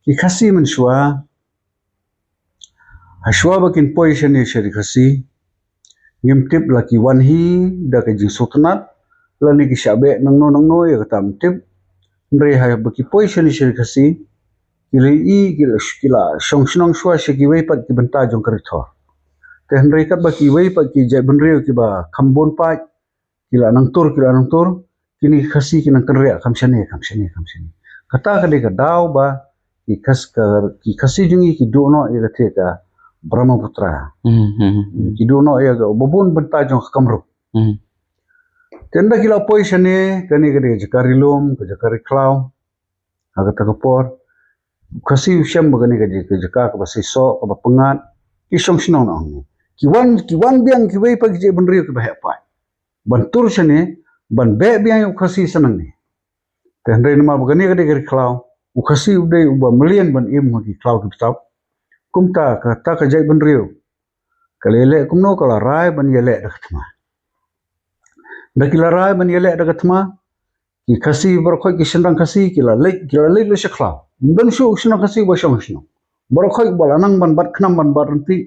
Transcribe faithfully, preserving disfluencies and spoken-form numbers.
Ki Khasi mynshuwa, hashwa ba kin poi shane sha ri Khasi, ngim tip la ki wan hi da ka jingsngewtynnat, lane ki shah beh nangno nangno ïa kata ngim tip. Hynrei haba ki poi shane sha ri Khasi, ki la i, ki la, ki la shong shnong shuwa sha kiwei pat ki bynta jong ka ri Thor. Te hynrei katba kiwei pat ki jaitbynriew kiba kham bun paid ki la nang tur, ki la nang tur, kine ki Khasi ki nang kynriah kham shane, kham shane, kham shane. Kata ka dei ka daw ba ki Khas-, ka, ki Khasi jong ngi ki duh noh ïa ka thie ka Brahmaputra. Hmm, hmm, hmm. Ki duh noh ïa ka ba bun bynta jong ka Kamrup. Hmm. Te ynda ki la poi shane, kane ka dei ka jaka ri lum, ka jaka ri khlaw. Ha kata ka por, u Khasi u shem ba kane ka jaka, ka jaka kaba seisoh, kaba pyngngad, ki shong shnong noh hangne. Ki wan, ki wan biang kiwei pat ki jaitbynriew kiba heh paid ban tur shane, ban beh biang ïa u Khasi sha nangne. Te hynrei namar ba kane ka dei ka ri khlaw, u Khasi u dei uba mlien ban im ha ki khlaw ki btap. Kumta kata ka jaitbynriew ka la ïaleh kumno, ka la rai ban ïaleh da ka thma. Ynda ki la rai ban ïaleh da ka thma, ki Khasi baroh khoit, ki shynrang Khasi ki la leit, ki la leit lut sha khlaw. Ym don shuh u shynrang Khasi uba shong shnong. Baroh khoit ba la nang ban bat khnam, ban bat ryntih,